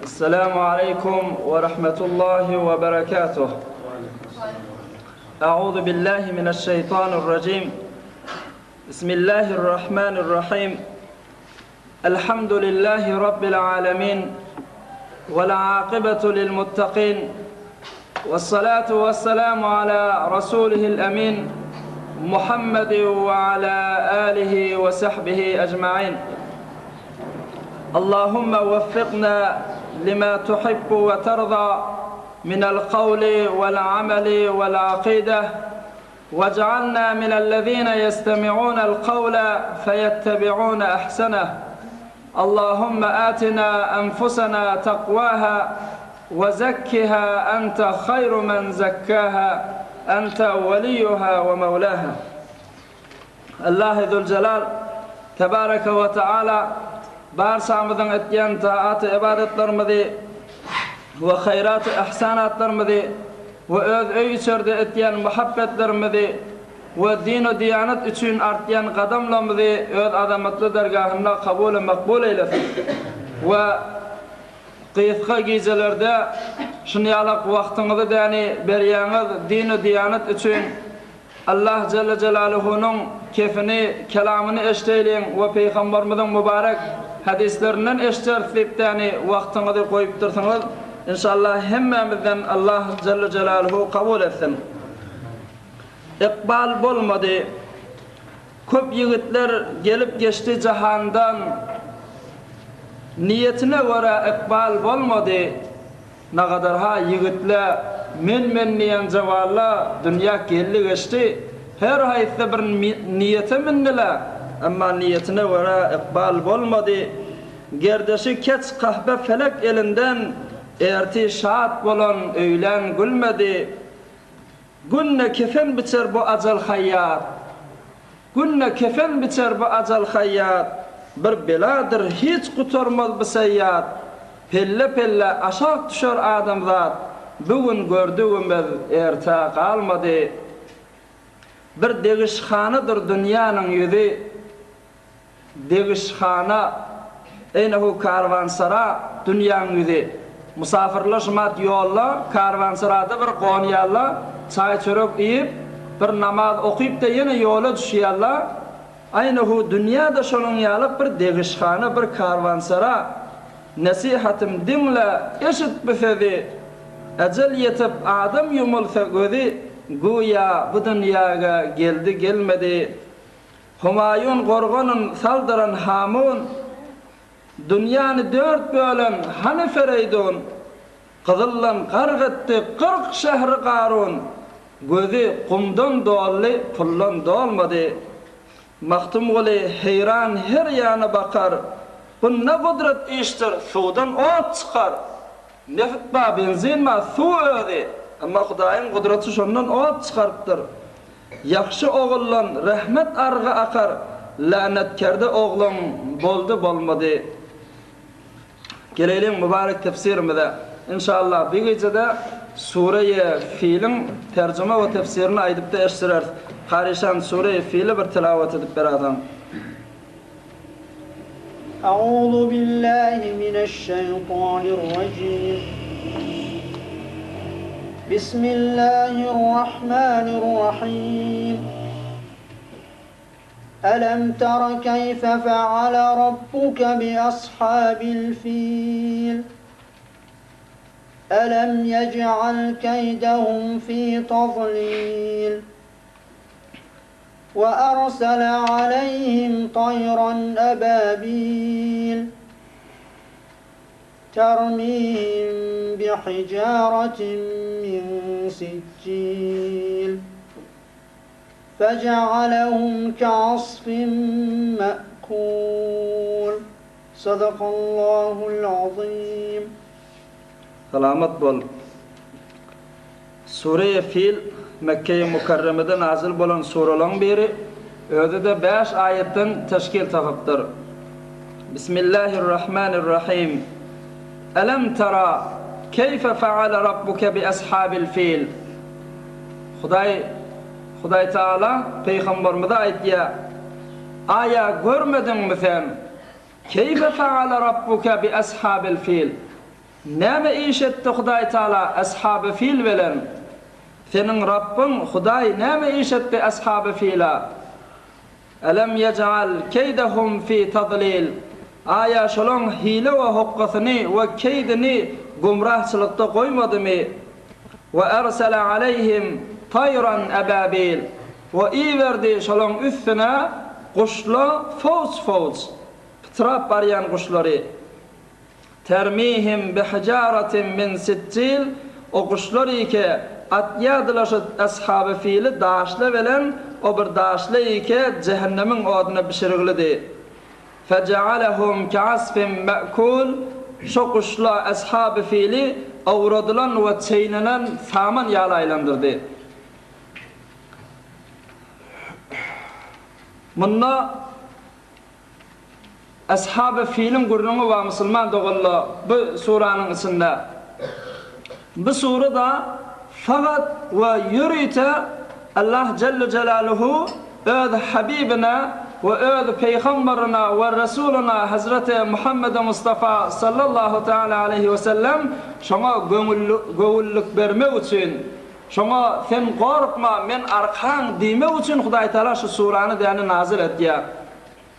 Esselamu aleýkum we rahmetullahi we berekatuh. A'udhu billahi mineşşeýtanirrajim. Bismillahirrahmanirrahim. Elhamdülillahi rabbil alamin. Vel akibetu lil muttaqin. Vessalatu vesselamu ala rasulihil emin. Muhammed ve ala alihi ve sahbihi ecmaîn. Allahumma weffikna lima tuhibbu ve terda minel kavli vel ameli vel akide vec'alna minellezine yestemi'unel kavle feyettebi'une ahseneh. Allahumma atina enfusena takvaha ve zekkiha ente hayru men zekkaha ente veliyyuha ve mevlaha. Allahy Züljelal, Tebareke we Teala barçamyzyň etýän taat-y-ybadatlarymyzy we haýrat-y-yhsanatlarymyzy we öz öý-içerde etýän muhabbetlerimizi we din-u-diýanat üçin artýan gadamlarymyzy öz azamatly dergahynda kabul-u makbul eýlesin we gysga gijelerde şunýalak wagtyňyzy däni berýäňiz din-u-diýanat üçin Allah jelle jelaluhunyň kefini, kelamyny eşdeýliň we Pygambarymyzyň mübarek hadislerinden eşderis diýipdäni wagtyňyzy goýupdyrsyňyz. Inşallah hemmämizden Allah jelle jelaluhu kabul etsin. Ykbal bolmady. Köp ýigitler gelip geçdi jahandan. Niýetine görä ykbal bolmady. Nagadarha ýigitle men-men diýen jowalla dünýä geldi geçdi, her haýsy bir niýete mündile, emma niýetine görä ykbal bolmady. Gerdeşi keç kahbe felek elinden, erti şat bolan öýlän gülmedi. Günde kefen biçer bu ajal haýýat. Günde kefen biçer bu ajal haýýat, Bir beladyr, hiç gutarmaz bu seýýat, Pelle-pelle aşak düşer adamzat, Bu gün gördügimiz ertä galmady. Bir degişhanadyr dünýäniň ýüzi, Degişhana, eýnehu karwansara, dünýäň ýüzi. Musafyrlar şumat ýolda, karwansarada bir gonýarlar, çaý-çörek iýip, bir namaz okyp-da ýene ýola düşýärler. Aýnehu dünýä-de şonuň ýaly bir degişhana, bir karwansara. Nesihatym diňle, eşit bu sözi, Ejel ýetip adam ýumulsa gözi, Güýä bu dünýäge geldi-gelmedi. Humaýun gorganyn saldyran Hamun, Dünýäni dört bölen hany Fereýdun, Gyzyldan gark etdi 40 şähri Garun, Gözi gumdan doldy, puldan dolmady. Magtymguly heýran her ýana bakar, Bu ne gudrat işdir, suwdan ot çykar. Neft bar, benzin bar, suw özi, Emma Hudaýyň gudraty şondan ot çykarypdyr. Ýagşy oguldan rehmet argy akar, Länetkerde ogluň boldy bolmady. Geleýliň mübarek tefsirimize. Inşallah bir gijede Sure-i Filiň terjime we tefsirini aýdypda eşdireris. Karyşan Sure-i Fili bir tilawat edip beräýseň. A'udhu billahi mineşşeýtanirrajim. Bismillahirrahmanirrahim. Elem tera keyfe feale rabbuke bi ashabil fil. Elem yec'al keydehum fi tadlil. وأرسل عليهم طيرا أبابيل ترميهم بحجارة من سجيل فجعلهم كعصف مأكول صدق الله العظيم Salamat bol. Sure-i Fil Mekge-i Mükerremede nazyl bolan suralaryň biri, özi-de bäş aýatdan teşkil tapypdyr. Bismillahirrahmanirrahim. Elem tera keýfe feale rabbuke bi ashabil fil. Hudaý Hudaý Taala pygamberimize aýtýar, Aýa görmediňmi sen, keýfe feale rabbuke bi ashabil fil? Näme iş etdi Hudaý Taala Ashaby Fil bilen? Seniň Rabbyň Hudaý näme iş etdi Ashaby Fila? Elem ýej'al keýdehum fi tadlil, Aýa şolaň hile we hokgasyny we keýdini gümrahçylykda goýmadymy? We ersele aleýhim taýran ebabil, We iberdi şolaň üstüne guşla fowç-fowç, pytrap barýan guşlary. Termihim bihijaratin min sijjil, o guşlar ike atýadylar şu Ashaby fili daşla bilen, o bir daşla ike jähennemiň oduna bişiriglidi. Fejealehum keasfin me'kul, şo guşla Ashaby fili owradylan we çeýnenen saman ýaly aýlandyrdy. Munda. Ashaby filiň gürrüňi bar musulman doganlar bu suranyň içinde. Bu sura-da fakat we ýörite Allah jelle jelaluhu öz Habibine we öz Pygamberine we Resulyna Hazreti Muhammedi Mustafa sallallahu teala aleýhi we sellem şoňa göwünlik bermek üçin şoňa sen gorkma men arkaň diýmek üçin Hudaý Taala şu surany däni nazyl etýär.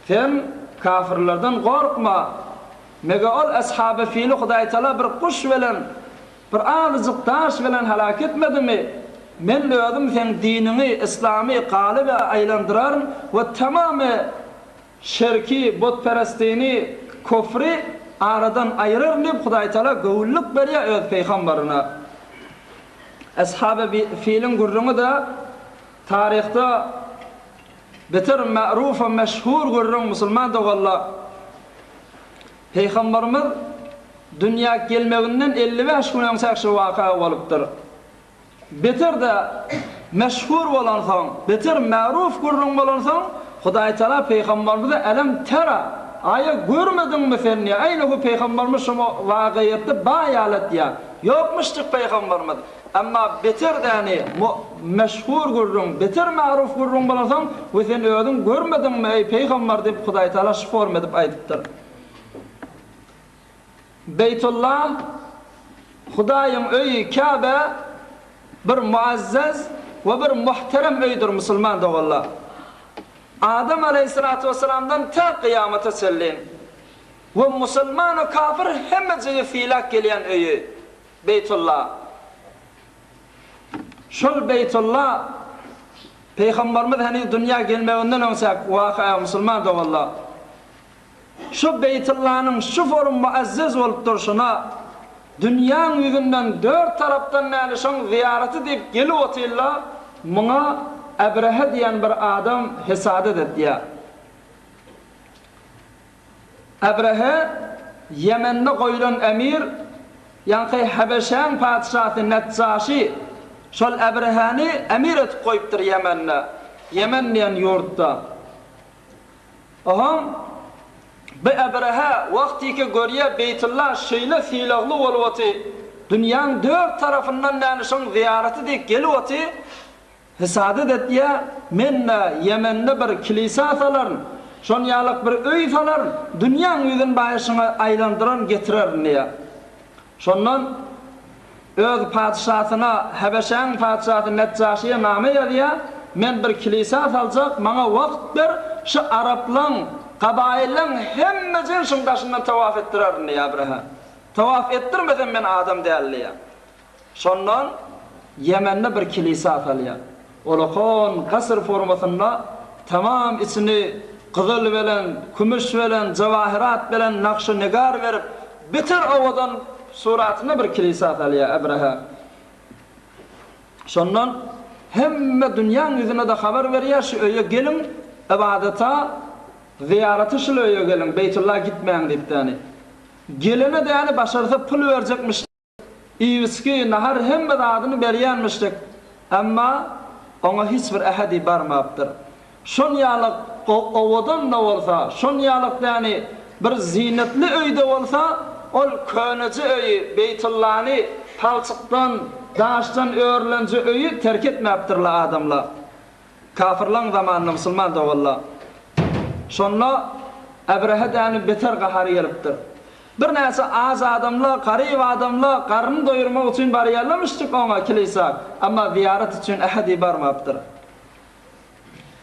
Sen kafirlerden gorkma! Mege ol Ashaby fili Hudaýtala bir guş bilen, bir azajyk daş bilen halak etmedimi? Men özüm seň diniňi, yslamy, galyba aýlandyraryn we tamamy şirki, butperestini, kufry aradan aýyraryn diýip Hudaýtala göwünlik berýär öz pygamberine. Ashaby filiň gürrüňi-de taryhda Beter ma'ruf we meşhur gürrüň musulman doganlar. Pygamberimiz dünýä gelmeginden 55 gün öňçäk şu waka bolupdyr. Beter-de meşhur bolansoň, beter ma'ruf gürrüň bolansoň, Hudaý Taala pygamberimize Elem tera, aýa görmediňmi sen diýýär. Aýna bu pygamberimiz şu wakaýatda baýal etýär. Ýokmuşdyk pygamberimiz. Emma beter däni, meşhur gürrüň, beter maruf gürrüň bolansoň, we sen özüň görmediňmi, eý, pygamber diýip, Hudaýtagala şu forma edip aýdypdyr. Beýtullah, Hudaýyň öýi, Käbe bir muazzez we bir muhterem öýdür, musulman doganlar. Adam aleýhissalatu wessalamdan tä kyýamata çenli we musulman-u kafir hemmejigi sylap gelýän öýi. Beýtulla. Şol Beýtulla Pygamberimiz heniz dünýä gelmeginden öňçäk waka musulman doganlar. Şu Beýtullanyň şu forum muazzez bolup durşuna dünýäň ýüzünden dört tarapdan mäli şoň zyýaraty diýip gelip otyrlar, muňa Ebrehe diýen bir adam hesadet etýär. Ebrehe Ýemende goýlan emir, ýaňky Hebeşäň patyşasy Neçjaşy şol Ebrehäni emir edip goýupdyr Ýemende, Ýemen diýen ýurtda. Ohoň, bu Ebrehe wagtyky görýä Beýtulla şeýle sylagly bolup oty, dünýäň dört tarapyndan näni şoň zyýaraty diýip gelip oty, Hysadat etýär, Men-de Ýemende bir kilisa salaryn, şon ýalak bir öý salaryn, dünýäň ýüzüni baýaşyňa aýlandyran getirerin diýýär. Şondan öz patyşasyna, Hebeşäň patyşasy Neçjaşyýa name ýazýar, Men bir kilisa saljak, maňa wagt ber, şu araplaň, gabaýyllaň hemmejigini şuň daşyndan tawaf etdirerin diýýär Ebrehe. Tawaf etdirmesem men adam däl diýýär. Şondan Ýemende bir kilisa salýar. Olakan gasyr formasynda tamam içini gyzyl bilen, kümüş bilen, jawahyrat bilen nagşy-nigar berip, beter owadan suratynda bir kilisa salýar Ebrehe. Şondan hemme dünýäň ýüzüne-de habar berýär, şu öýe geliň, ybadata, zyýarata şul öýe geliň, Beýtulla gitmäň diýip-däni. Gelene däni başarsa pul berjekmiş. Iýip-içgi, nahar hemme zadyny berýänmişdik. Emma oňa hiç bir ähedi barmapdyr. Şon ýalyk owadan-da bolsa, şon ýalyk ýagny bir zinetli öý-de bolsa, ol köneje öýi, Beýtullany, palçykdan, daşdan örülenje öýi terk etmäpdirler adamlar. Kafyrlaň zamanynda musulman doganlar. Şonda Ebrehe däni beter gahary gelipdir. Birnäçe aç adamlar, garyp adamlar garnyny doýurmak üçin barýarlarmyşjyk oňa, kilisa, emma zyýarat üçin ähedi barmapdyr.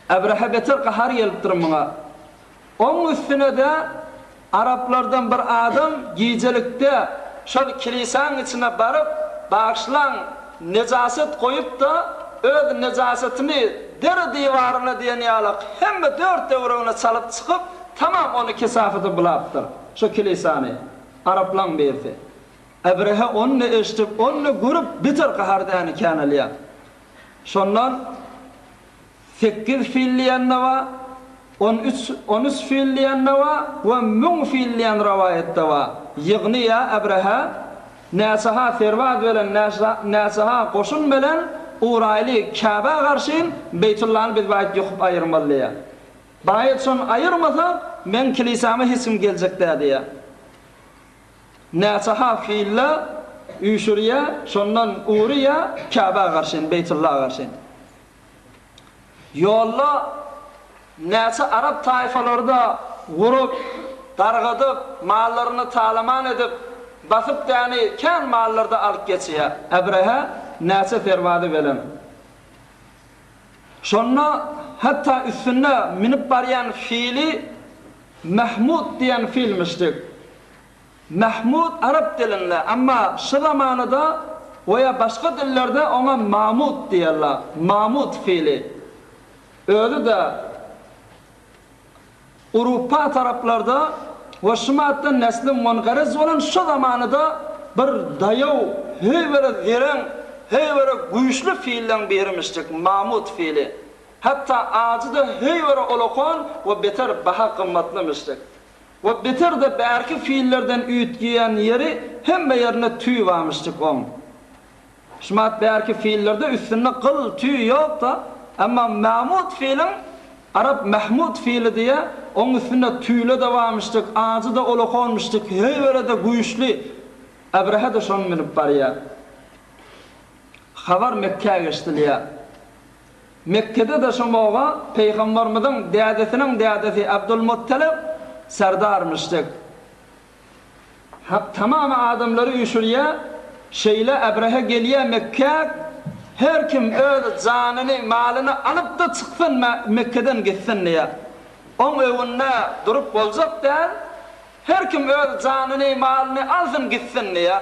Ebrehe beter gahar gelipdir muňa. Oň üstüne-de araplardan bir adam gijelikde şol kilisäň içine baryp, bagyşlaň, nejaset goýup-da, öz nejasetini deri-diwaryna diýen ýalak hemme dört töweregine çalyp çykyp, tamam ony kesafete bulapdyr, şo kilisany, araplaň birisi. Ebrehe ony eşidip, ony görüp beter gahar-däni känelýär. Şondan sekiz fil diýen-de bar, 13, on üç fil diýen-de bar we 1000 fil diýen rowaýat-da bar. Ýygny ýa Ebrehe näçe-ha serbaz bilen, näçe-ha goşun bilen uraýly Käbä garşyn Beýtullany biz baýt ýokup aýyrmaly diýýär. Baýat şony aýyrmasak, meň kilisäme hiç kim geljek däl diýýär. Näçe-ha fille üýşürýär, şondan urýar Käbä garşyn, Beýtulla garşyn. Ýolda näçe arap taýfalary-da gurup, dargadyp, mallaryny talaman edip, basyp däni kän mallary-da alyp geçýär. Ebrehe näçe serbazy belen. Şonda hatda üstünde münüp barýan fili Mahmud diýen filmişdik. Mahmud arap dilinde, emma şu zamanada we ýa başga dillerde oňa Mamut diýerler. Mamut fili. Özi-de Urupa taraplarda we şu matda nesli mungaryz bolan şu zamanada bir daýaw, heýwere zereň, heýwere güýçli filleň birimişdik, Mamut fili. Hatda ajy-da heýwere olakan we beter baha gymmatlymyşdyk. We beter-de bärki fillerden üýtgeýän ýeri hemme ýerinde tüý barmyşdyk oň. Şumat bärki fillerde üstünde gyl, tüý ýok-da, emma Mamut filiň, arap Mahmut fili diýýär, oň üstünde tüýle-de barmyşdyk, ajy-da olakanmyşdyk, heýwere-de güýçli. Ebrehe-de şony münüp barýar. Habar Mekgä geçdilýär. Mekgede-de şomoga Pygambarymyzyň dädesiniň dädesi Abdulmuttalib serdarmyşdyk. Hak tamamy adamlary üýşürýär, şeýle Ebrehe gelýär Mekgä, her kim öz janyny, malyny alyp-da çyksyn Mekgeden gitsin diýýär. Oň öňünde durup boljak däl, Her kim öz janyny, malyny alsyn gitsin diýýär.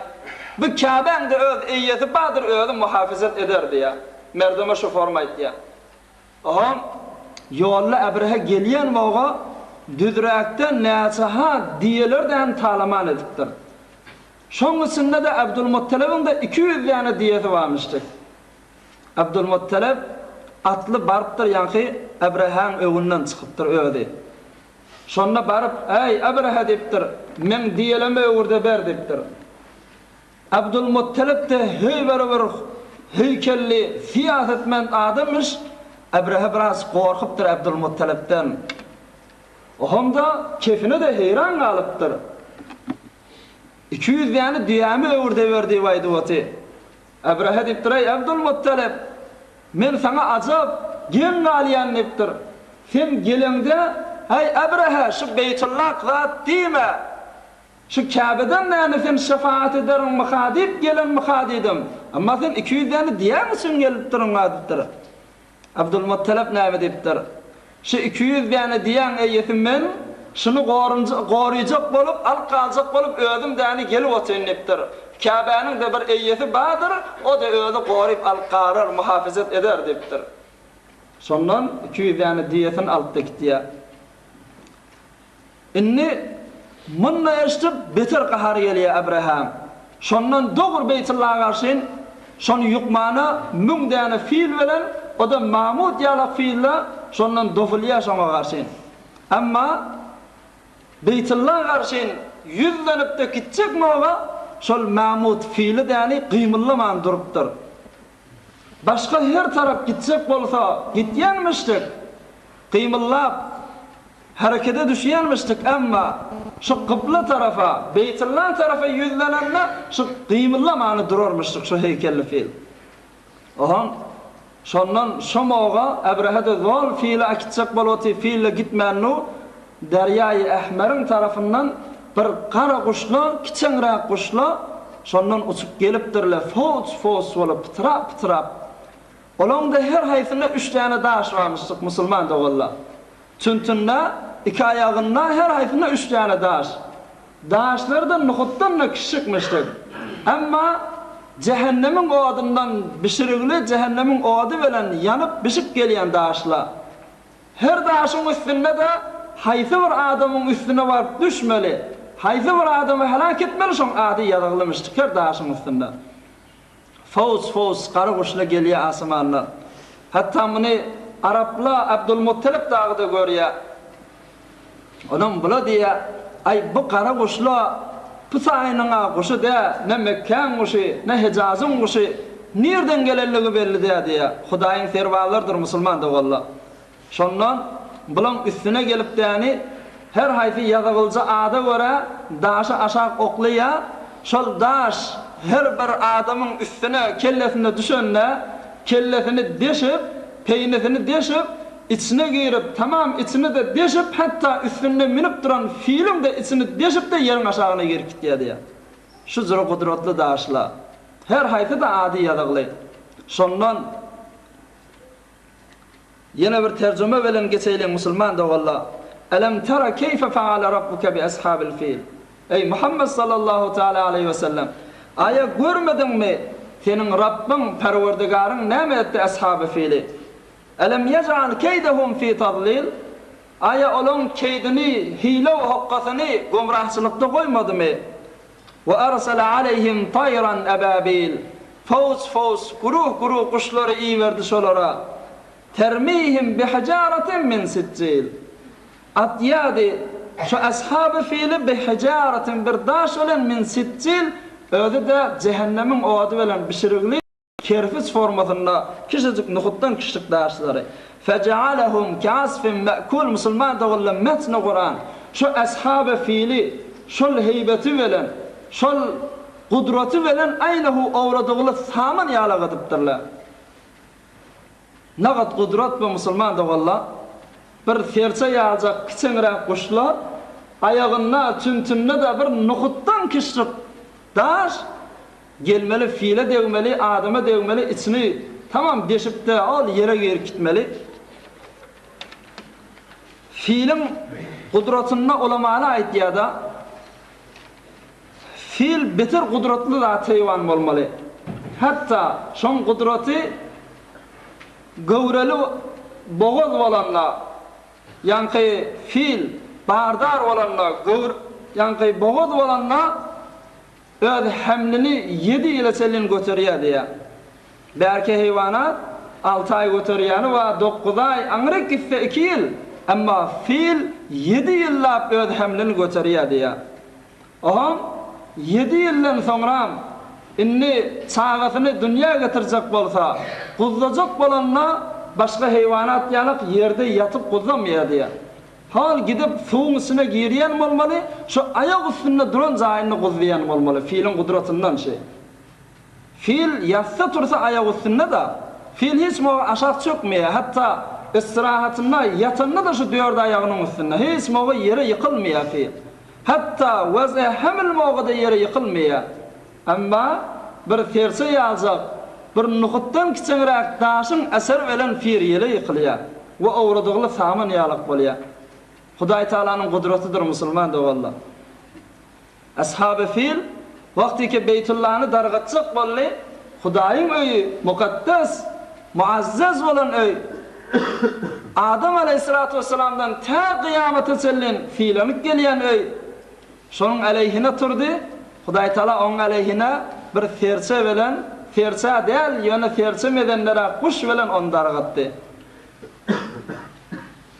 Bu Käbäň-de öz eýesi bardyr, özi muhafizet eder diýýär. Merdeme şu forma aýtýar. Oho, ýolda Ebrehe gelýän boga düzräkde näçe-ha diýeler däni talaman edipdir. Şoň içinde-de Abdulmuttalebiň-de 200 däne diýesi barmyşdyk. Abdulmuttaleb atly barypdyr ýaňky Ebrehäň öňünden çykypdyr özi. Şonda baryp, Äý, Ebrehe diýipdir, meň diýelemi öwürde ber diýipdir. Abdulmuttalip-de heýwere bir heýkelli, syýasatment adammyş, Ebrehe biraz gorkupdyr Abdulmuttalipden. Ohamda kefine-de heýran galypdyr. 200 däne düýämi öwürde ber diýip aýdyp oty. Ebrehe diýipdir, Eý, Abdulmuttalip! Men saňa ajap, geň galýan diýipdir. Sen geleňde, Häý, Ebrehe, şu Beýtullak zat diýme! Şu Käbeden näme sen şefagat ederiňmika diýip gelenmika diýdim. Emma sen 200 däne diýäň üçin gelipdiriň-a diýipdir. Abdulmuttalap näme diýipdir? Şu 200 däne diýäň eýesi men, şuny goryjak bolup, alyp galjak bolup özüm däni gelip otyryn diýipdir. Käbäniň-de bir eýesi bardyr, o-da özi goryp alyp galar, muhafizet eder diýipdir. Şondan 200 däne diýesini alyp-da gitýär. Indi muny eşidip beter gahary gelýär Ebrehäň. Şondan dogry Beýtullaha garşyn şony ýukmana müň däne fil bilen, o-da mamut ýalak fille şondan dofulýar şoňa garşyn. Emma Beýtullaha garşyn ýüzlenip-de gitjek moga şol mamut fili däni gymyldaman durupdyr. Başga her tarap gitjek bolsa gitýänmişdik, gymyldap, herekete düşýänmişdik, emma şu kybla tarapa, Beýtulla tarapa ýüzlenende şu gymyldamany durarmyşdyk şu heýkelli fil. Ohoň, şondan şo moga Ebrehe-de zol fili äkitjek bolup otyr, fil-de gitmännu, Derýaýy Ehmeriň tarapyndan. bir gara guşla, kiçeňräk guşla şondan uçup gelipdirler, fowç-fowç bolup, pytrap-pytrap. Olaň-da her haýsynda üç däne daş barmyşdyk, musulman doganlar. Çüntünde, iki aýagynda her haýsynda üç däne daş. Daşlary-da nohutdan-da kiçijikmişdik. Emma jähennemiň odundan bişirigli, jähennemiň ody bilen ýanyp, bişip gelýän daşlar. Her daşyň üstünde-de haýsy bir adamyň üstüne baryp düşmeli, haýsy bir adamy heläk etmeli şoň ady ýazyglymyşdyk her daşyň üstünde. Fowz-fowz gara guşla gelýär asmandan. Hatda muny arapla Abdulmuttalip dagy-da görýär. Onam bula diýýär, Aý, bu gara guşla Pusaýynyň-a guşy dä, ne Mekgäň guşy, ne Hijazyň guşy, nirden gelenligi belli dä diýýär. Hudaýyň serbazlarydyr musulman doganlar. Şondan bulaň üstüne gelip däni her haýsy ýazygylja ada görä daşy aşak oklaýa, şol daş her bir adamyň üstüne kellesine düşende kellesini deşip, peýnisini deşip, içine girip, tamam içini-de deşip, hatda üstünde münüp duran filiň-de içini deşip-de ýeriň aşagyna girip gitýär diýýär. Şu jyry gudratly daşla. Her haýsy-da ady ýazygly. Şondan. Ýene bir terjüme bilen geçeýliň musulman doganlar. Elem tera keýfe faale rabbuke bi ashabil fil. Eý Muhammet sallallahu taala aleýhi we sellem! Aýa görmediňmi seniň Rabbyň, Perwerdigaryň näme etdi ashaby fili? Elem yej'al keýdehum fi tadlil. Aýa olaň keýdini, hile we hokgasyny gümrahçylykda goýmadymy? We arsala aleýhim taýran ebabil, Fowz-fowz, güruh-güruh guşlary iberdi şolara. Termihim bihijaretin min sijjil. Atýardy şu ashaby fili bihijaretin bir daş bilen min sijjil, özi-de jähennemiň ody bilen bişirigli. Kerpiç formasynda kiçijik nohutdan kiçijik daşlary. Fejealehum keasfin me'kul musulman doganlar metni Kuran şu ashaby fili şol heýbeti bilen şol gudraty bilen aýnahu owradygyly saman ýalak edipdirler. Nagat gudrat bu musulman doganlar. Bir serçe ýaljak kiçeňräk guşlar aýagynda tümtünde-de bir nohutdan kiçijik daş Gelmeli file degmeli adama degmeli içini tamam deşipde ol ýere girip gitmeli. Filiň gudratynda ulamala aýtýada fil beter gudratly zat heýwan bolmaly. Hatda şoň gudraty göwreli bogaz bolanda ýaňky fil bardar bolanda göwr ýaňky bogaz bolanda Öz hemlini ýedi ýyla çenlin göterýär diýýär. Bärki heýwanat alty aý göterýäni bar, dokuz aý, aňryk gitse iki ýyl, emma fil ýedi ýyllap öz hemlini göterýär diýýär. Oňam ýedi ýyldan soňram indi çagasyny dünýä getirjek bolsa, guzlajak bolanda başga heýwanat ýalak ýerde ýatyp guzlamaýar diýýär. Hal gidip suwuň içine girýän bolmaly, şo aýak üstünde duran jaýynda guzlaýan bolmaly, filiň gudratyndan şi. Fil ýatsa tursa aýak üstünde-da, fil hiç moga aşak çökmeýär, hatda istirahatynda ýatanda-da şu dört aýagynyň üstünde, hiç moga ýere ýykylmaýar fil. Hatda wez'e heml moga-da ýere ýykylmaýar. Emma bir serçe ýaljak, bir nohutdan kiçeňräk daşyň äseri bilen fir ýere ýykylýar we owradygly saman ýalak bolýar. Hudaý Tagalanyň gudratydyr musulman doganlar. Ashaby fil wagtyky Beýtullany dargatjak boldy, Hudaýyň öýi mukaddes, muazzez bolan öý. Adam aleýhissalatu wessalamdan tä gyýamata çenlin sylanyp gelýän öý. Şonuň aleýhine turdy, Hudaýtagala onuň aleýhine bir serçe bilen, serçä däl, ýöne serçe mezenderäk guş bilen ony dargatdy.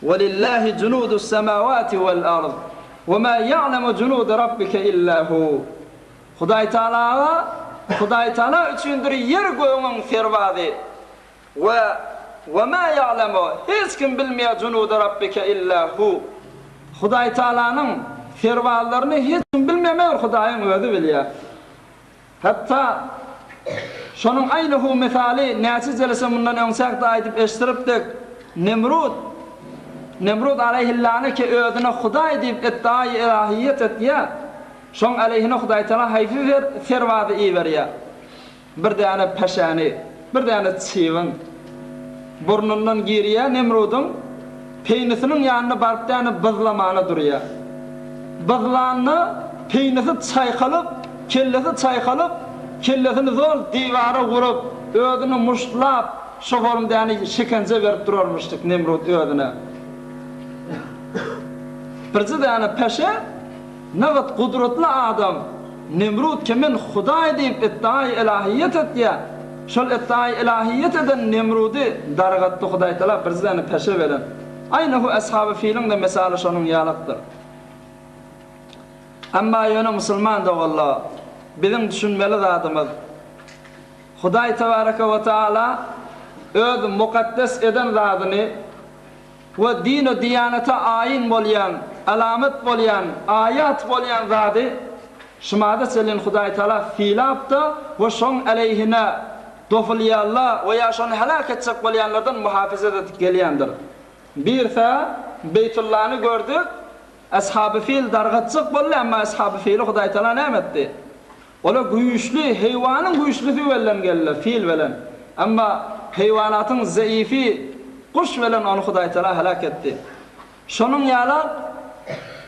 Welillahi junudus-semawati wal-ard, we ma ýa'lemu junuda rabbike illa hu. Hudaýtagalaga, Hudaýtagala üçindir ýer-gögüň serbazy. We we ma ýa'lemu, hiç kim bilmeýär junuda rabbike illa hu. Hudaý Tagalanyň serbazlaryny hiç kim bilmeýär, meger Hudaýyň özi bilýär. Hatda şonuň aýny hu mysaly näçe jelese mundan öňçäk-de aýdyp eşdiripdik, Nemrut, Nemrut aleýhillane ki özüne Hudaý diýip iddiaýy ilahiýet etýär. Şoň aleýhine Hudaýtagala haýsy serbazy iberýär? Bir däne peşäni, bir däne çybyn burnundan girýär Nemrudyň, peýnisiniň ýanyna baryp däne byzlamana durýar. Byzlanda peýnisi çaýkalyp, kellesi çaýkalyp, kellesini zol diwara urup, özüni muştlap, şo form däne şikenje berip durarmyşdyk Nemrut özüne. Birje däne peşe Nagt gudratly adam Nemrut ki men Hudaý diýip iddiaýy ylahyýet etýär. Şol iddiaýy ylahyýet eden Nemrudy dargatdy Hudaýtala birjidäne peşe beren. Aýnahu Ashaby filiň-de mysaly şonuň ýalakdyr. Emma ýöne musulman doganlar biziň düşünmeli zadymyz Hudaý tebareke we taala öz mukaddes eden zadyny we din-u diýanata aýyn bolýan, alamat bolýan, aýat bolýan zady şumada çenlin Hudaý Taala sylapda we şoň aleýhine dofulýanla we ýa şony heläk etjek bolýanlardan muhafezet edip gelýändir. Birse Beýtullany gördük, Ashaby fil dargatjak boldy, emma Ashaby fili Hudaý Taala näme etdi? Ola güýçli, heýwanyň güýçlüsi welin geldi, fil bilen. Emma heýwanatyň zeifi guş bilen ony Hudaýtagala heläk etdi. Şonuň ýalak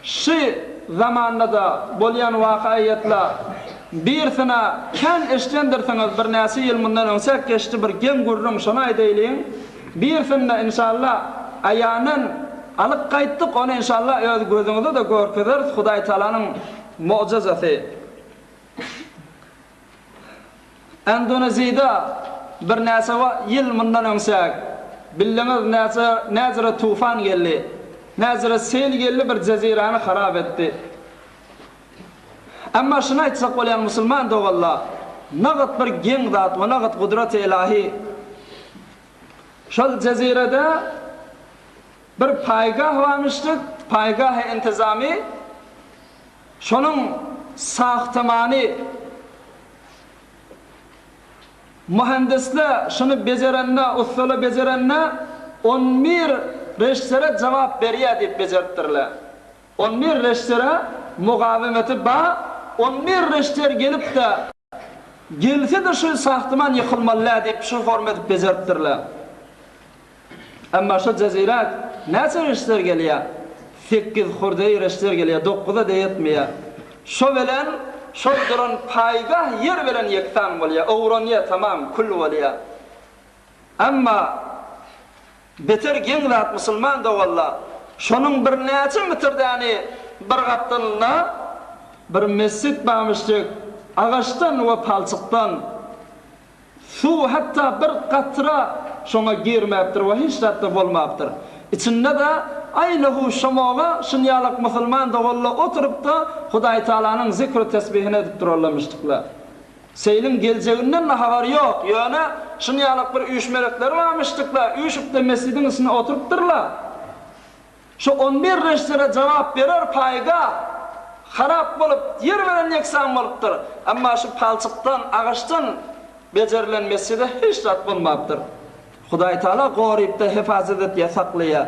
şy zamanda-da bolýan wakaýatla birisine kän eşdendirsiňiz birnäçe ýyl mundan öňçäk geçdi bir geň gürrüň şony aýdaýlyň. Birisinde inşallah aýanan alyp gaýtdyk ony inşallah öz gözüňize-de görkezeris Hudaýtagalanyň mugjyzasy. Endoneziýada birnäçe ýyl mundan öňçäk, bildiňiz näçe näjüre tufan geldi, näjüre sel geldi bir jezirany harap etdi. Emma şuny aýtjak bolýan musulman doganlar, nagt bir geň zat we nagt gudraty ylahy şol jezirede bir paýgah barmyşdyk, paýgahy intizamy, Şonuň sahtamany muhendisle şuny bejerende, ussala bejerende on bir režissere jogap berýär diýip bejeripdirler. On bir režissere mugawemeti bar, on bir režisser gelip-de, gelse-de şu sahtaman ýykylmaly däl diýip şu forma edip bejeripdirler. Emma şo jezirä näçe reşter gelýär? Sekiz hurdeý reşter gelýär, dokuza-da ýetmeýär. Şo bilen şol duran paýgah ýer bilen ýeksan bolýar, owranýar, tamam, kül bolýar. Emma beter geň zat musulman doganlar, şonuň birnäçe mitrdäni bir gapdalynda bir mesjit barmyşjyk, agaçdan we palçykdan. Suw hatda bir katra şoňa girmäpdir we hiç zat-da bolmapdyr. Içinde-de aýna-hu şomoga şunýalak musulman doganlar oturyp-da Hudaýtagalanyň zikru-tesbihini edip durarlamyşdyklar. Seýliň geljeginden-de habary ýok, ýöne şunýalak bir üýşmelekleri barmyşdyklar, üýşüp-de mesjidiň içinde oturypdyrlar. Şu on bir režissere jogap berer paýga harap bolup, ýer bilen ýeksan bolupdyr. Emma şu palçykdan, agaçdan bejerilen mesjide hiç zat bolmapdyr. Hudaýtagala gorypda hefazat etýär, saklaýar.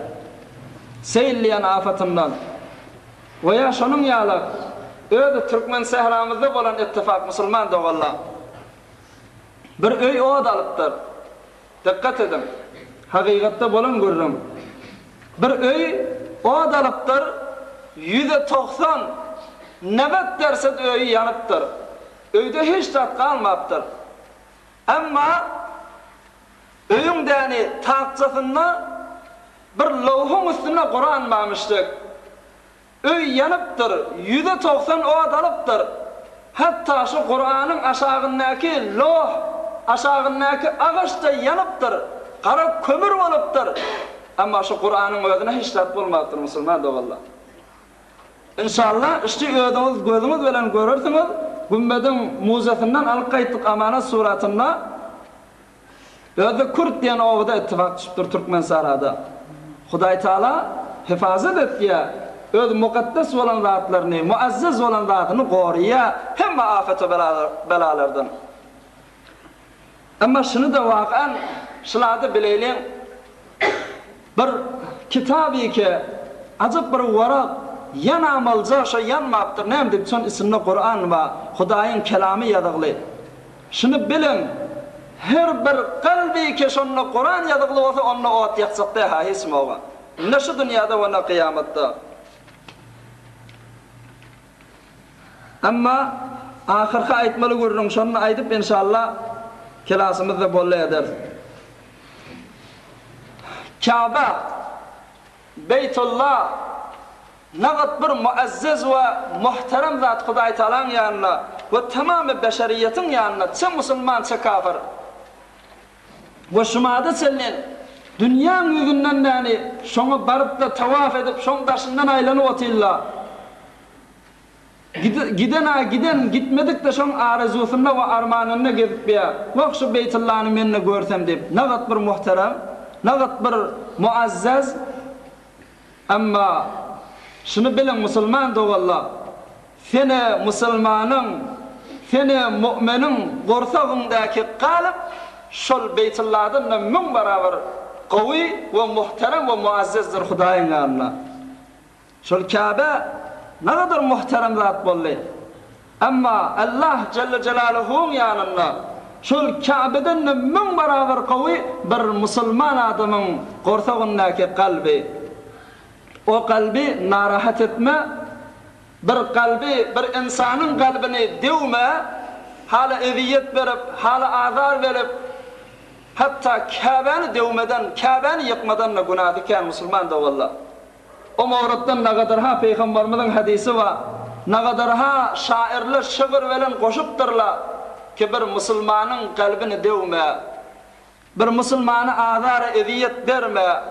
Seýil diýen afatyndan. We ýa şonuň ýaly öz türkmen sähramyzda bolan ittifak musulman doganlar. Bir öý ot alypdyr. Dykgat ediň! Hakykatda bolan gürrüň. Bir öý ot alypdyr, ýüze 90, newet dersed öýi ýanypdyr. Öýde hiç zat galmapdyr. Emma öýüň däni takjasynda bir lowhuň üstünde Kuran barmyşdyk. Öý ýanypdyr, ýüze 90 ot alypdyr. Hatda şu Kuranyň aşagyndaky loh, aşagyndaky agaç-da ýanypdyr, gara kömür bolupdyr. Emma şu Kuranyň özüne hiç zat bolmapdyr, musulman doganlar. Inşallah, şty özüňiz gözüňiz bilen görersiňiz, gümmediň muzesinden alyp gaýtdyk amanat suratynda. Özde Kürt diýen obada ittifak düşüpdir Türkmensarada. Hudaýtagala hefazat etýär, öz mukaddes bolan zatlaryny, muazzez bolan zadyny goraýar hemme afet we belalardan. Emma şuny-da wakan şulady bileýliň, bir kitabyke ajap bir warak. Ýanam bolja şo ýanmapdyr, näme diýip, şon içinde Kuran bar, Hudaýyň kelamy ýazygly. Şuny biliň, her bir kalby ki şonda Kuran ýazygly bolsa, onda ot ýakjak däl-ha hiç moga. Ne şu dünýäde we ne kyýamatda. Emma ahyrky aýtmaly gürrüň şony aýdyp enşalla kelasymyzda bolly ederis. Käbe, Beýtulla, nagat bir muazzez we muhterem zat Hudaý Tagalaň ýanynda we tamamy beşeriýetiň ýanynda çe musulman çe kafir. We şumada çenli dünýäň ýüzünden bäri şoňa baryp-da tawaf edip şoň daşyndan aýlanyp otyrlar. Giden-ä giden, gitmedik-de şoň arezusynda we armanynda gezip ýör. Wah, şu Beýtullany men-de görsem diýip. Nagat bir muhterem, nagat bir muazzez. Emma şuny biliň, musulman doganlar, seni musulmanyň, seni mu'miniň gursagyňdaky galyp şol Beýtulladan-da müň barabar gowy we muhterem we muazzezdir Hudaýyň ýanynda. Şol Käbe nagadar muhterem zat boldy. Emma Allah jelle jelaluhuň ýanynda şol Käbeden-de müň barabar gowy bir musulman adamyň gursagyndaky kalby. O kalby narahat etme, bir kalby, bir ynsanyň kalbyny döwme, hala ezýet berip, hala azar berip, hatda Käbäni döwmeden, Käbäni ýykmadan-da günäsi kän musulman doganlar. O mowrutdan nagadarha Pygambarymyzyň hadysy bar. Nagadarha şairler şygyr bilen goşupdyrlar ki bir musulmanyň kalbyny döwme, bir musulmana azar ezýet berme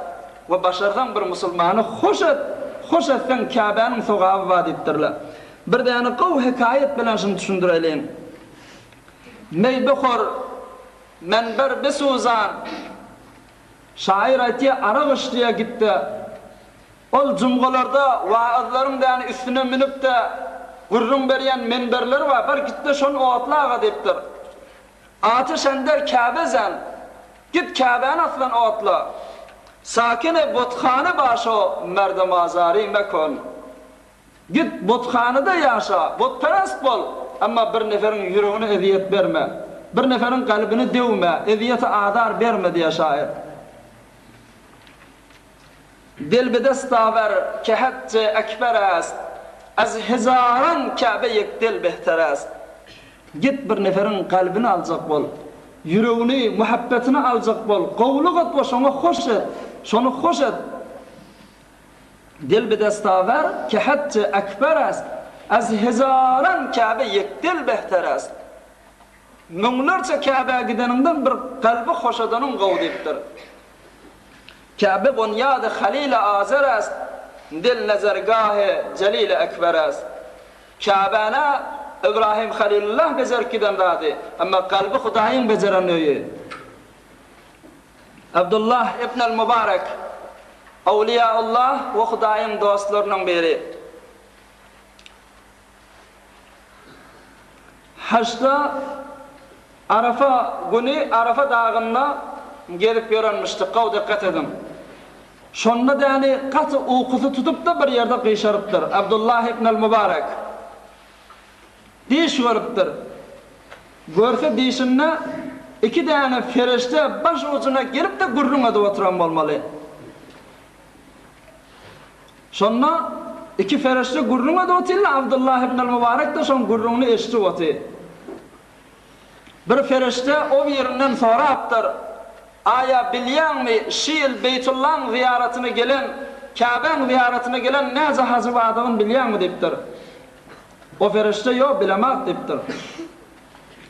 we başarsaň bir musulmany hoş et, hoş etseň Käbäniň sogaby bar diýipdirler. Bir däne gowy hekaýat bilen şuny düşündireýliň. Meý bihor, menber bisuzan. Şaýyr aýtýar, arak iç diýýär gitde. Ol jumgalarda wagyzlaryň däni üstüne münüp-de gürrüň berýän menberleri bar, bar gitde şony otla aga diýipdir. Ateş ender Käbe zen, git Käbäni aslan otla. Sakine buthane başo merdemazary mekon. Git, buthanada ýaşa, butperest bol, emma bir neferiň ýüregine ezýet berme, bir neferiň kalbyny döwme, ezýeti-azar berme diýýär şaýyr. Dil bidest awer ke hajj-e ekber est, Az hezaran Käbe ýek dil behter est. Git bir neferiň kalbyny aljak bol, ýüregini, muhabbetini aljak bol, gowulyk et we şoňa hoş et, şony hoş et. Dil bidestawer ke hajj-e ekber est, Az hezaran Käbe ýek dil behter est. Müňlerçe Käbä gideniňden bir kalby hoş edeniň gowy diýipdir. Käbe bunýady Halil-i Azer est, Dil nezergahy Jelil-i Ekber est. Käbäni Ybrahym Halilullah bejerip giden zady, emma kalby Hudaýyň bejeren öýi. Abdullah ibn al-Mubarek, Awliýaullah we Hudaýyň dostlarynyň biri. Hajda Arafa güni Arafa dagynda gezip ýörenmişdik, gowy dykgat ediň. Şonda däni gaty ukusy tutup-da bir ýerde gyşarypdyr. Abdullah ibn al-Mubarek. Diş görüpdir. Görse dişinde iki däne perişde baş ujuna gelip-de gürrüň edip oturan bolmaly. Şonda iki perişde gürrüň edip otyrlar, Abdullah ibn al-Mubarek-de şoň gürrüňini eşidip otyr. Bir perişde o birinden sorapdyr, Aýa bilýäňmi, şy ýyl Beýtullaň zyýaratyna gelen, Käbäň zyýaratyna gelen näce hajy bardygyny bilýäňmi diýipdir. O perişde ýok, bilemok diýipdir.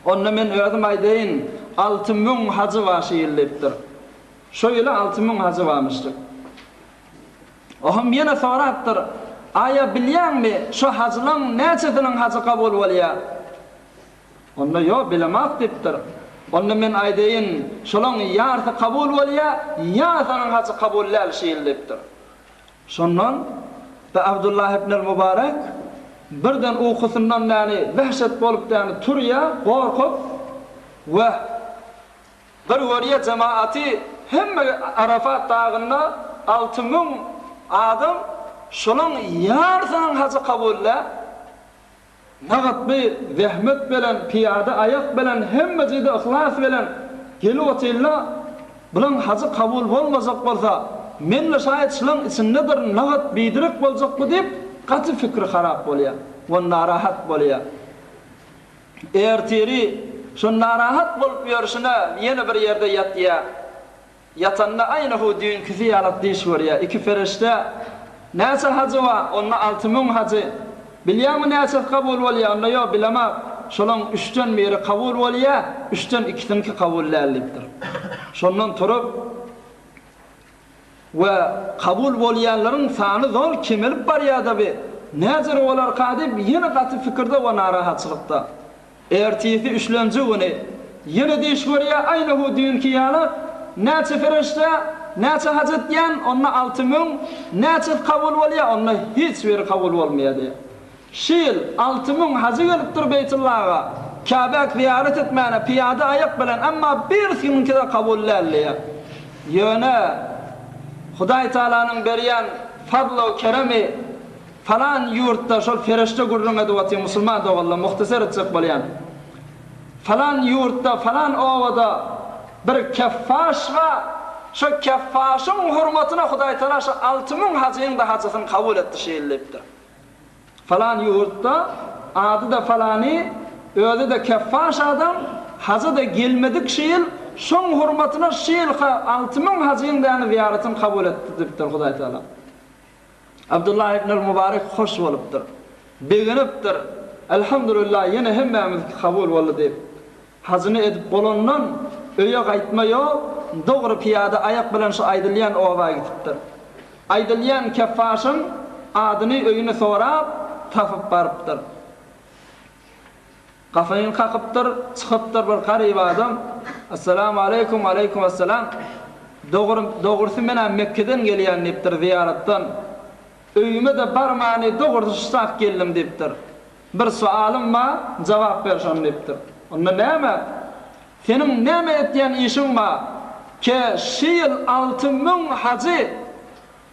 Onda men özüm aýdaýyn, 6000 hajy bar şy ýyl diýipdir. Şo ýyly 6000 hajy barmyşdyk. Oham ýene sorapdyr, Aýa bilýäňmi, şo hajylaň näçesiniň hajy kabul bolýar? Onda ýok, bilemok diýipdir. Onda men aýdaýyn, şolaň ýarsy kabul bolýar, ýarsynyň hajy kabul däl şy ýyl diýipdir. Şondan da Abdullah ibn al-Mubarek birden ukusyndan däni wehşet bolup däni turýar, gorkup we bir görýär jemaaty hemme Arafat dagynda 6000 adam. Şolaň ýarsynyň hajy kabul däl. Nagt bi zähmet bilen, pyýada aýak bilen, hemme jyda yhlas bilen gelip otyrlar. Bulaň hajy kabul bolmajak bolsa, men-de şaýat şulaň içindedir, nagt biderek boljakmy diýip, gaty pikri harap bolýar we narahat bolýar. Ertiri şo narahat bolup ýörşüne ýene bir ýerde ýatýar. Ýatanda aýnahu düýnküsi ýalak düýş görýär. Iki perişde, Näçe hajy bar? Onda 6000 hajy. Bilýäňmi näçesi kabul bolýar? Onda ýok, bilemok. Şolaň üçden biri kabul bolýar, üçden ikisiniňki kabul däl diýipdir. Şondan turup we kabul bolýanlaryň sany zol kemelip barýar-da bi, näjere bolarka diýip ýene gaty pikirde we narahatçylykda. Ertesi üçlenji güni ýene düýş görýär, aýnahu düýnki ýaly, näçe perişde, näçe haj etýän, onda 6000, näçesi kabul bolýar, onda hiç biri kabul bolmaýar diýýär. Şu ýyl 6000 hajy gelipdir Beýtullaga, Käbäk zyýarat etmäne pyýada aýak bilen, emma birisiniňki-de kabul däl diýýär. Ýöne Hudaý Tagalanyň berýän fazl-u keremi Falan ýurtda şol perişde gürrüň edip otyr musulman doganlar muhtasar etjek bolýan. Falan ýurtda falan obada bir keffaş bar şo keffaşyň hurmatyna Hudaýtagala şo 6000 hajyň-da hajysyny kabul etdi şu ýyl diýipdir. Falan ýurtda ady-da falany özi-de keffaş adam haja-da gelmedik şu ýyl şoň hurmatyna şu ýylky 6000 hajyň-da zyýaratyny kabul etdi diýipdir Hudaýtagala. Abdullah ibnül Mubarek hoş bolupdyr. Begenipdir. Elhamdülillah, ýene hemmämiznki kabul boldy diýip. Hajyny edip bolandan, öýe gaýtma ýok, dogry pyýada aýak bilen şu aýdylýan oba gitipdir. Aýdylýan keffaşyň adyny, öýüni sorap, tapyp barypdyr. Gapyny kakypdyr, çykypdyr bir garyp adam, Essalamu aleýkum, aleýkum essalam. Dogry, dogrusy men-ä Mekgeden gelýän diýipdir, zyýaratdan. Öýüme-de barmany dogrusy şusak geldim diýipdir. Bir soalym bar, jogap ber şony diýipdir. Onda näme? Seniň näme etýän işiň bar? Ke şy ýyl 6000 hajy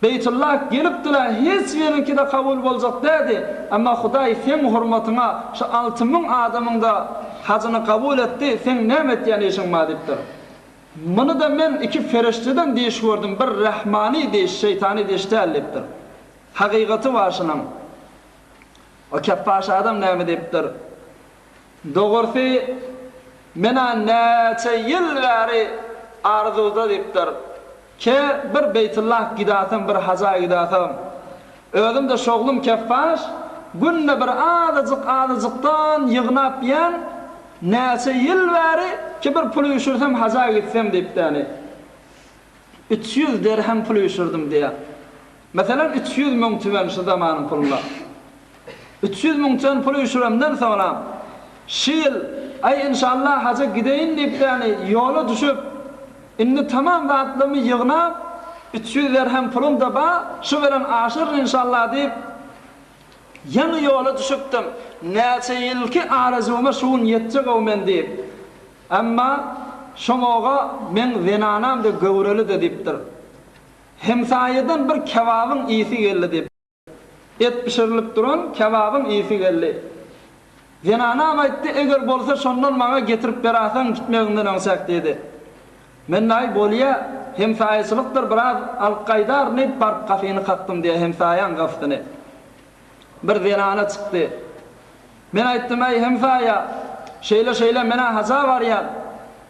Beýtullah gelipdiler, hiç biriňki-de kabul boljak däldi, emma Hudaý seň hormatyňa şu 6000 adamyň-da hajyny kabul etdi, seň näme etýän işiň bar diýipdir. Muny-da men iki perişdeden diýiş gördüm, bir rahmany diýiş, şeýtany diýiş däl diýipdir. Hakykaty bar şunuň. O kepbaş adam näme diýipdir? Dogrusy, men-ä näçe ýyl bäri arzuwda diýipdir. Ke bir Beýtullah gidasam, bir haja gidasam. Özüm-de şoglum keffaş, günde bir azajyk-azajykdan ýygnap ýän, näçe ýyl bäri ki bir pul üýşürsem haja gitsem diýipdäni. 300 derhem pul üýşürdim diýýär. Meselem, 300 müň tümen şu zamanyň puluna. 300 müň tümen pul üýşüremden soňra, şu ýyl, aý, inşallah, haja gideýin diýipdäni ýola düşüp, indi tamam zatlarymy ýygnap, 300 derhem pulum-da bar, şu bilen aşyryn inşallah diýip, ýaňy ýola düşüpdim. Näçe ýylky arzuwyma şu gün ýetjek-ow men diýip. Emma şoňoga meň zenanam-da göwreli-de diýipdir. Hemsaýadan bir kebabyň ysy geldi diýip. Et bişirilip duran kebabyň ysy geldi. Zenanam aýtdy, Eger bolsa şondan maňa getirip beraseň gitmegiňden öňçäk diýdi. Men aý bolýa, hemsaýaçylykdyr biraz alyp gaýdaryn diýip baryp gapyny kakdym diýýär hemsaýaň gapysyny. Bir zenana çykdy. Men aýtdym, Äý, hemsaýa, şeýle-şeýle men-ä haja barýan.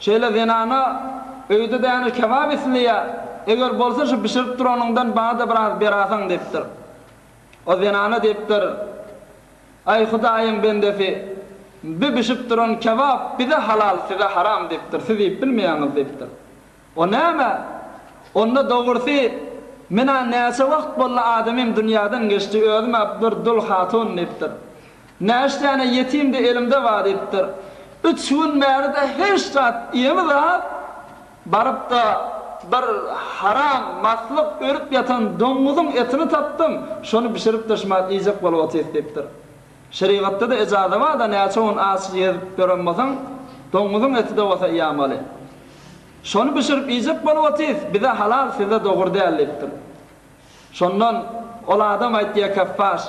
Şeýle zenana öýde däne kebap isleýär. Eger bolsa şu bişirip duranyňdan maňa-da biraz berasaň diýipdir. O zenana diýipdir, Äý, Hudaýyň bendesi, bi bişip duran kebap bize halal, size haram diýipdir, siz iýip bilmeýäňiz diýipdir. O näme? Onda dogrusy, men-ä näçe wagt boldy adamym dünýäden geçdi, özüm-ä bir dul hatun diýipdir. Näçe däne ýetim-de elimde bar diýipdir. Üç gün bäri-de hiç zat iýemizok, baryp-da bir haram maslyk ölüp ýatan doňňuzyň etini tapdym, şony bişirip-de şumat iýjek bolup otyrys diýipdir. Şerigatda-da ejaza bar-da, näçe gün aç gezip ýören bolsaň, doňňuzyň eti-de bolsa iýämaly. Şony bişirip iýjek bolup otyrys, bize halal, size dogry däl diýipdir. Şondan. Ol adam aýtýar, Keffaş,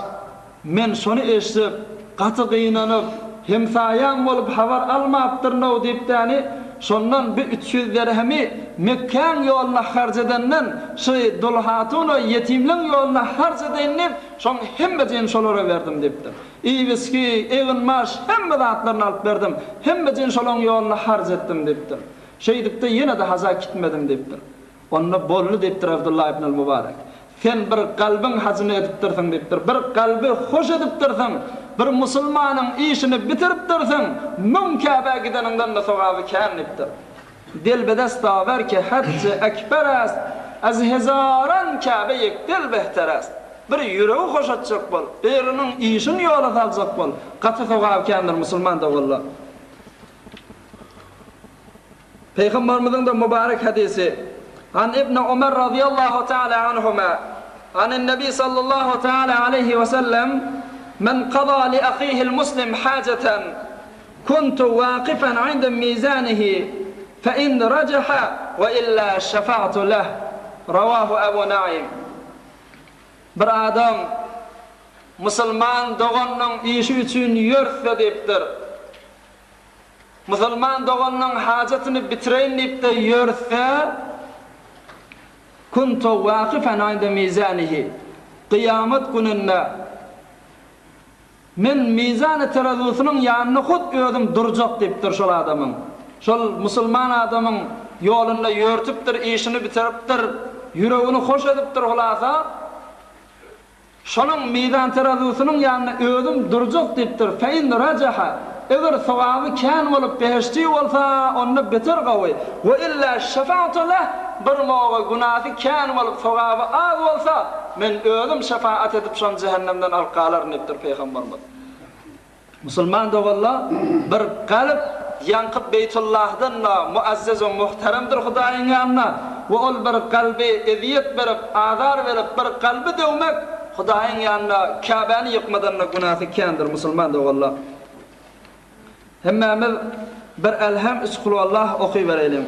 men şony eşidip, gaty gynanyp, hemsaýaň bolup habar almapdyryn-ow diýip-däni, şondan bi 300 derhemi Mekgäň ýoluna harç edenden, şu dul hatun-a ýetimleň ýoluna harç edeýin diýip, şoň hemmejigini şolara berdim diýipdir. Iýip-içgi, eginbaş, hemme zatlaryny alyp berdim, hemmejigini şolaň ýoluna harç etdim diýipdir. Şeýdip-de ýene-de haja gitmedim diýipdir. Onda boldy diýipdir Abdullah ibn al-Mubarek. Sen bir kalbyň hajyny edipdirsiň diýipdir. Bir kalby hoş edipdirsiň. Bir musulmanyň işini bitiripdirsiň. Müň Käbä gideniňden-de sogaby kän diýipdir. Dil bedest awer ki hajj ekber est, az hezaran Käbe ýek dil behter est. Bir ýüregi hoş etjek bol, biriniň işini ýola saljak bol. Gaty sogaby kändir musulman doganlar. Pygamberimiziň-de mübarek hadysy, An Ibn Umar razyýallahu ta'ala anhuma, anin-Nebi sallallahu ta'ala aleýhi we sellem, Men kaza li ahihil muslim hajatan, kuntu waqifan inda mizanihi, fe in rajaha we illa şefa'tu leh. Rawahu Abu Naim. Bir adam musulman doganynyň işi üçin ýörtse diýipdir. Musulman doganynyň hajatyny bitireýin diýip-de ýörse, Kuntu wakyfen inde mizanihi, Kyýamat gününde men mizany terazusynyň ýanynda hut özüm durjak diýipdir şol adamyň. Şol musulman adamyň ýolunda ýörtüpdir, işini bitiripdir, ýüregini hoş edipdir hulasa. Şonuň mizan terazusynyň ýanynda özüm durjak diýipdir, Fein rajaha, eger sogaby kän bolup behişdi bolsa, onda beter gowy, we illa şefa'tu leh, bir moga günasy kän bolup sogaby az bolsa, men özüm şefaat edip şony jähennemden alyp galaryn diýipdir Pygamberimiz. Musulman doganlar, bir galyp ýaňky Beýtullahdan-da muazzez we muhteremdir Hudaýyň ýanynda we ol bir kalby ezýet berip, azar berip, bir kalby döwmek Hudaýyň ýanynda Käbäni ýykmadan-da günäsi kändir musulman doganlar. Hemmämiz bir Elhem, üç Kulwallah okybereýliň.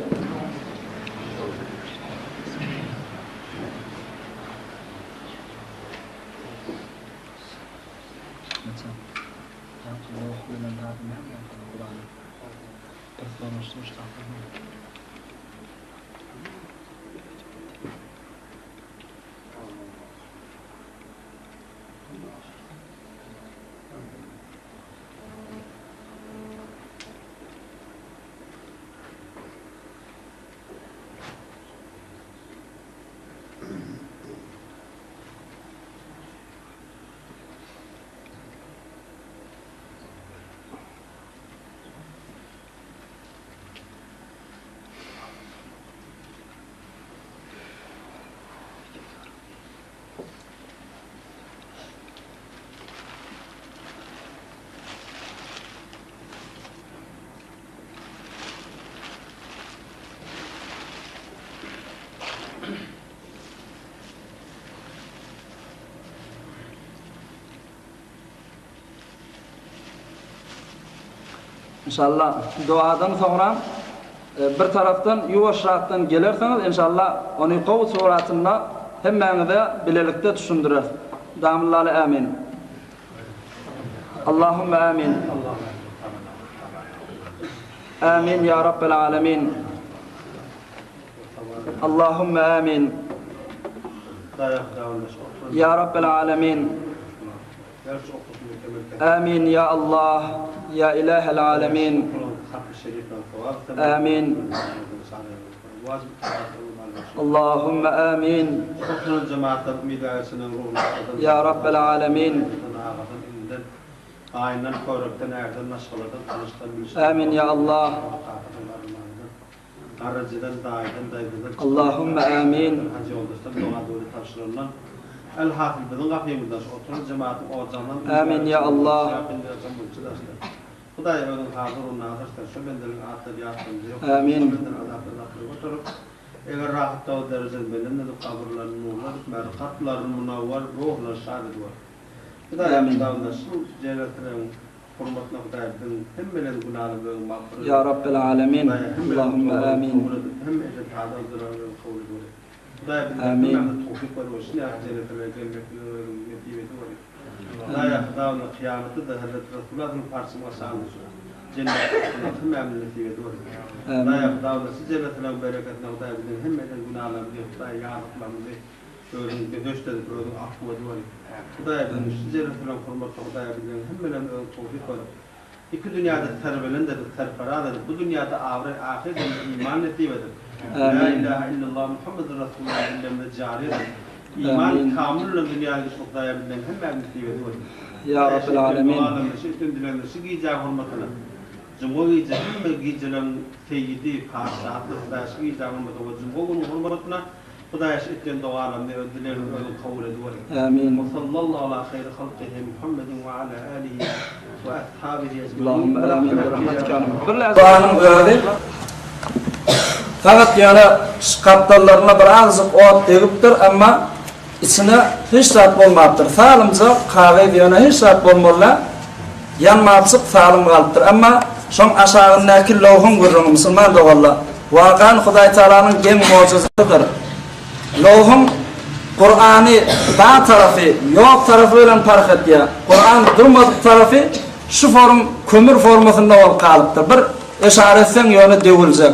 Inşallah duadan soňra bir tarapdan ýuwaşrakdan gelersiňiz inşallah ony gowy suratynda hemmäňize bilelikde düşündireris. Damyllaly ämin. Allahümme ämin. Ämin ýa Rabbel alemin. Allahümme ämin. Ýa Rabbel alemin. Ämin ýa Allah, ýa Ilahel alemin. Ämin. Allahümme ämin. Ýa Rabbel alemin. Ämin ýa Allah. Garryjydan, daýydan, daýzadan, Allahümme ämin. Hajy ýoldaşdan doga-döwri tabşyrandan, elhasyl biziň gapymyzdan şu oturan jematyň ojagyndan Ämin ýa Allah. Hudaý özüň hazyr u nazyr sen şo bendeliň atlary ýatlarynda ýok Ämin. şo bendeli azapdan azaplara göterip eger rahat dagy derejeni belent edip gabyrlaryny nurly edip märi kalplaryny munawwar ruhlaryny şad ediber Hudaý Ämin. Hudaýymyz şu jelesiniň Hormatly Hudaý biziň hemmeleriň günälerimizi özüň magfyrat et. Ýa Rabbel alemin Hudaýa hemmeleriň Allahümme tobasyny amin. kabul edip, hemme eden tazy-yzdyraryny özüň kabul ediweri. Hudaý bize hemmämize towfyk ber we şu nähli jennetlere gelmekligi özüň nesip ediweri. Hudaýa Hudawanda kyýamatda-da Hezreti Resulullahyň parçyň aşagynda şu jennetde oturmak hemmämize nesip ediweri. Hudaýa Hudawanda şu jennetleriň bereketine Hudaý biziň hemme eden günälerimizi Hudaý ýazyklarymyzy özüň behişt edip özüň afuw ediweri. Hudaýa biziň şu jennetleriň hormatyna Hudaýa biziň hemmelerimize özüň towfyk berip Iki dünýäde serbelent edip, serperaz edip, bu dünýäde abraý, ahyrda iman nesip edip, La ilahe illallah Muhammedur Rasulullah dillerimize jary edip, iman kamyl bilen dünýäden gitmek Hudaýa bizleň hemmämizi nesip ediweri. Ýa Rabbel Alemin. Dualarymyzy, şu etgen dilegimizi şu gijäň hormatyna, jumga gije hemme gijeleň seýidi, patyşasydyr Hudaýa şu gijäň hormatyna we jumga günüň hormatyna Hudaýa şu etgen dogalarymyzy öz dilegimizi özüň kabul ediweri. Amin. We sallallahu ala haýri halkyhi Muhammedin we ala alihi we ashabihi ecmain. Allahumma amin bi rahmetika ya Rabb. Kuranyň özi fakat ýöne şu gapdallaryna bir azajyk ot degipdir, emma içine hiç zat bolmapdyr. Salymjak kagyz ýöne hiç zat bolmaly däl. Ýanmapjyk salym galypdyr. Emma şoň aşagyndaky lowhuň gürrüňi musulman doganlar. Wakan Hudaýtagalanyň geň mojazasydyr. Lowhuň Kurany bar tarapy, ýok tarapy bilen parh edýär. Kuran durmadyk tarapy şu form kömür formasynda bolup galypdyr. Bir yşara etseň ýöne döwüljek.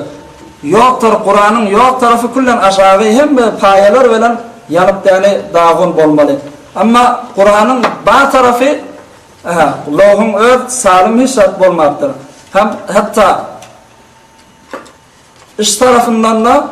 Ýok tar Kuranyň ýok tarapy küllen aşagy hemme paýalar bilen ýanyp däni dagun bolmaly. Emma Kuranyň bar tarapy Aha, lowhuň öz salym hiç zat bolmapdyr. Hem hatda Iç tarapyndan-da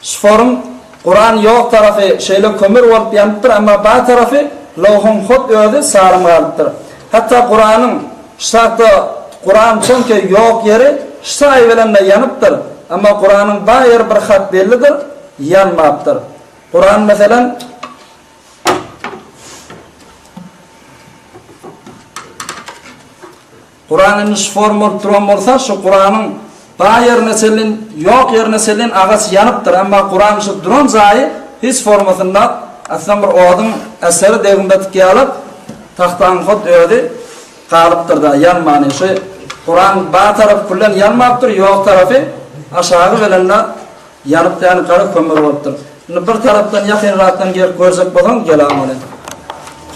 şforyň guran ýok tarapy şeýle kömür bolup ýanypdyr, emma bar tarapy lowhuň hut özi salym galypdyr. Hatda Kuranyň ştagda Kuran çonki ýok ýeri ştaý bilen-de ýanypdyr, emma Kuranyň bar ýeri bir hat bellidir, ýanmapdyr. Kuran meselem. Kuran indi şu form bolup duran bolsa, şu Kuranyň bar ýerine çenlin, ýok ýerine çenlin agaç ýanypdyr, emma Kuran şu duran jaýy hiç formasynda aslynda bir oduň eseri degmedik ýaly tagtaň hut özi galypdyr-da, ýanmany. Şu Kuran bar tarapy küllen ýanmapdyr, ýok tarapy aşagy bilen-de ýanyp ýany gara kömür bolupdyr. Indi bir tarapdan ýakynrakdan gelip görjek bolsaň, gel amaly.